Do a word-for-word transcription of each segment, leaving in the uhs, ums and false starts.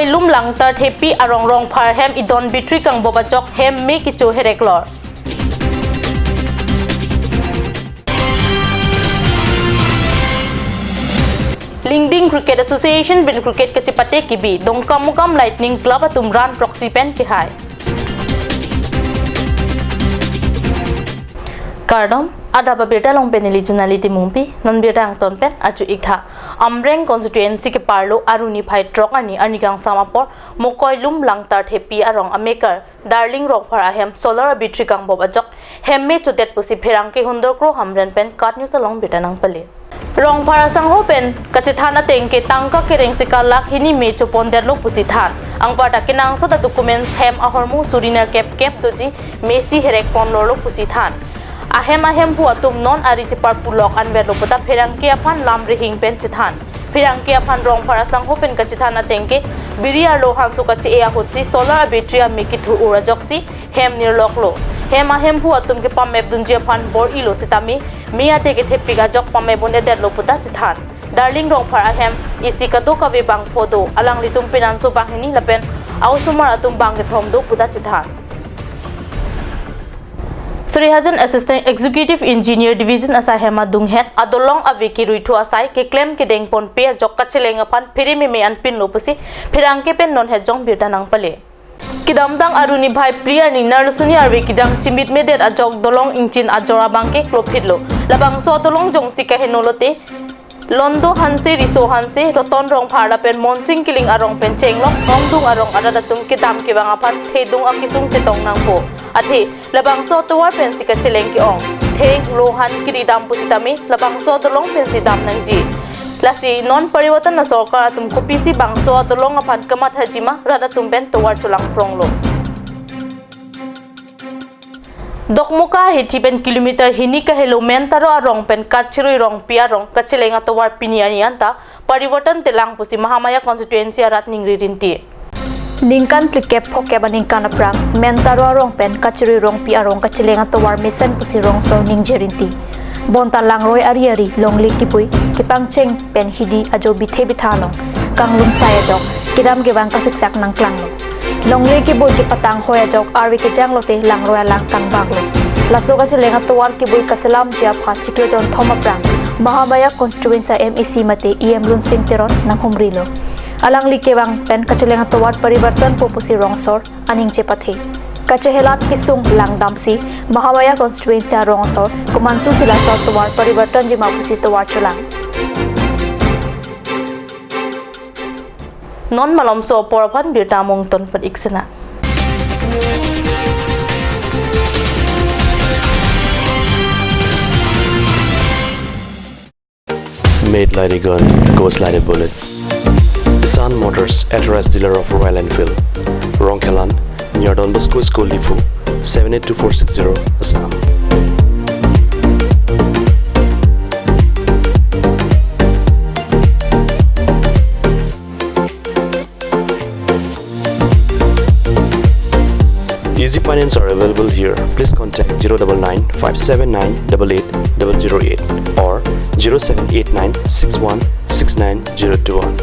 Lum Langtar Thepi arong Rongphar ahem idon bitri kangbop ajok hem me kecho hereklor. Lingding Cricket Association pen cricket kachepate kebi, Dongkamukam Lightning Club atum run proxy pen kehai. Kardom, adap abirta along pen neli Junali Timungpi, non birta angton pen achu iktha. Amreng constituency keparlo Aruni phai throk arni, arni kangsam apor, Mokoi Lum Langtar Thepi arong amekar Darling Rongphar ahem solar abitri kangbop ajok hem me chodet pusi pherangke Hundor Kro Hamren pen KAT News along birta nangpale. Rongphar asangho pen kachethan ateng ke tangka kereng sika lakh hini me chopondetlo pusi than. Anparta kenangsot a-documents hem ahormu suri nerkep kep doji mesi herek ponlorlo pusi than. Ahem ahemphu atum non ari cheparpulok anverlo puta pherangke aphan lam rihing pen chethan. Pherangke aphan Rongphar asangho pen kachethan ateng ke biri arlo hanso kache-e ahutsi solar abitri ame kethur-ur ajoksi hem nirloklo. Hem ahemphu atum kepamep dunji aphan bor-ilo sitame me ate kethepik ajok pamep un-edetlo puta chethan. Darling Rongphar ahem isi kadokave bangpho do, alanglitum penanso banghini lapen a-osomar atum bangkethom do puta chethan. Srihajan Assistant Executive Engineer Division asai hem adunghet adolong ave keruithu asai keklem kedengponpe ajok kacheleng aphan phere meme anpinlo pusi pherangke pen non hetjong birta nangpale. Kedamtang Aruni phai phli arni Narlusoni arve kejang chimit medet ajok dolong ingchin ajor abangke klophitlo. Labangso adolong jongsi kaheno lote Londo Hanse, Riso Hanse, Roton Rongphar lapen Monsing Kiling arong pen chenglok, ongdung arong arat atum kedam kevang aphan thedung akesung chetong nangpo. Athe labangso atovar pensi kacheleng ke-ong. Theng, lohan, kiri dam pusitame labangso adolong pensi dam nangji. Lasi non Parivartan asorkar atum kopisi bangso adolong aphan kamathaji ma rat atum pen tovar cholang pronglo. Dokmoka ahithi pen kilometer hini kahelo Mentaro arong pen Kachirui Rongpi arong kacheleng atovar pini arni anta Parivartan telang pusi Mahamaya constituency arat ningri rinti. Ningkan phlikep phokep aningkan aphrang Mentaro arong pen Kachirui Rongpi arong kacheleng atovar mesen pusi rongsor ningje rinti. Bonta langroi ari ari longle keboi kepangcheng pen hidi ajo bithe bitha along kanglum sai ajok kedam kevang kasiksak nangklanglo. Longle keboi kepatang hoi ajok arve kejang lote langroi alang kangbanglo. Laso kacheleng atovar keboi kaselamji aphan chiklo jonthom aphrang Mahamaya constituency M A C mate E M Lunsing Teron nanghumrilo. Alangli kevang pen kacheleng atovar Parivartan po pusi rongsor aning chepathe. Kachehelat kesung langdamsi Mahamaya constituency arong asor komantusi laso atovar Parivartanji ma pusi tovar cholang. Non malomso apor aphan birta among ton pad iksena. Made like a gun, goes like a bullet. Sun Motors, authorized dealer of Royal Enfield. Rongkhelan, near Don Bosco School, Diphu, seven eight two four six zero, Assam. Easy finance are available here. Please contact zero double nine five seven nine double eight double zero eight or zero seven eight nine six one six nine zero two one.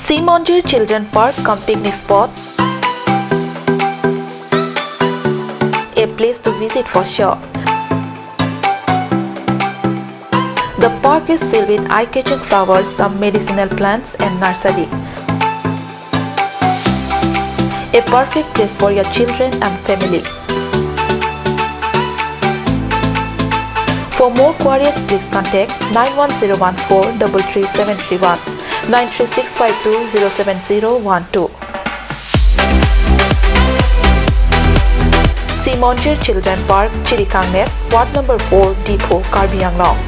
Sea Mondir Children Park cum picnic spot, a place to visit for sure. The park is filled with eye-catching flowers, some medicinal plants and nursery. A perfect place for your children and family. For For queries, please contact nine one zero one four double three seven three one, nine three six five two zero seven zero one two. Simonjir Children Park, Chirikangnet, Ward number four, Diphu, Karbi Anglong.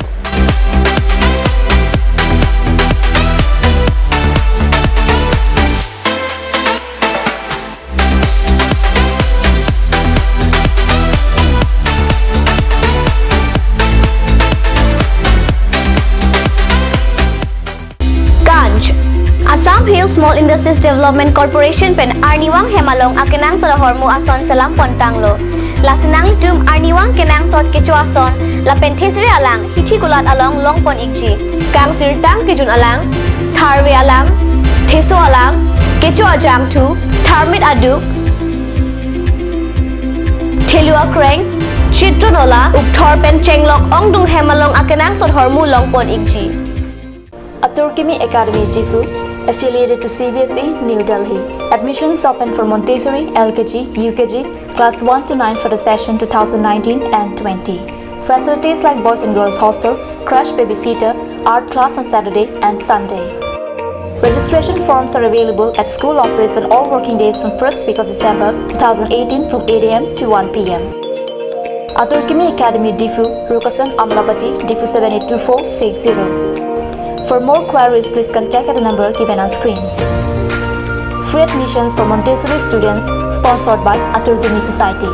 Ganj. Assam Hill Small Industries Development Corporation pen arnivang hem along akenangsot ahormu ason selam pontanglo. Lasi nanglitum arnivang kenangsot kecho ason lapen thesere alang hithi kulat along longpon ikji. Kangsirtang kejun alang, tharve alang, theso alang, kecho ajangthu, tharmit aduk, thelu akreng, chitron ola, ukthor pen chenglok ongdung hem along akenangsot hormu longpon ikji. Atur Kimi Academy Diphu, affiliated to C B S E, New Delhi. Admissions open for Montessori, L K G, U K G, class one to nine for the session two thousand nineteen and twenty. Facilities like boys and girls hostel, crash babysitter, art class on Saturday and Sunday. Registration forms are available at school office on all working days from first week of December two thousand eighteen from eight A M to one P M. Atur Kimi Academy Diphu, Rukasan Amlapatti, Diphu seven eight two four six zero. For more queries, please contact at the number given on screen. Free admissions for Montessori students, sponsored by Atur Kimi Society.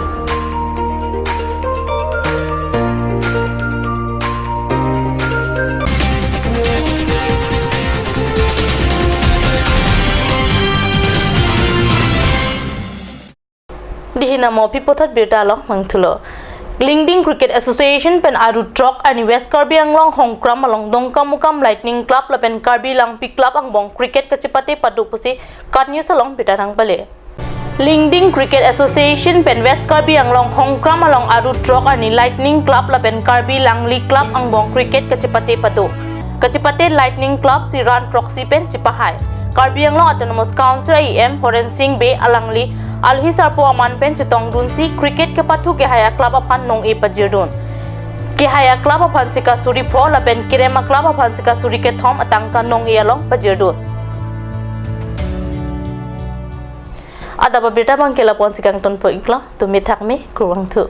Dei hinamo aphi puthot birta along mangthulo. Lingding Cricket Association pen aru throk arni West Karbi Anglong Hongkram along Dongkamukam Lightning Club lapen Karbi Langpi Club angbong cricket kachepate pado pusi KAT News along birta nangpale. Lingding Cricket Association pen West Karbi Anglong Hongkram along aru throk arni Lightning Club lapen Karbi Langpi Club angbong cricket kachepate pado. Kachepate Lightning Club si run throksi pen chepahai. Karbi Anglong Autonomous Council A E M Horen Sing Bey alangli alohi sarpo aman pen chetongdunsi cricket kepathu kehai a-club aphan nong-e pajirdun. Kehai a-club aphan sika suri pho lapen kerem a-club aphan sika suri kethom atangka nong-e along pajirdun. Adap abirta abangke lapu-ansi kangtonpo iklo, tumi thakme, kurvangthu.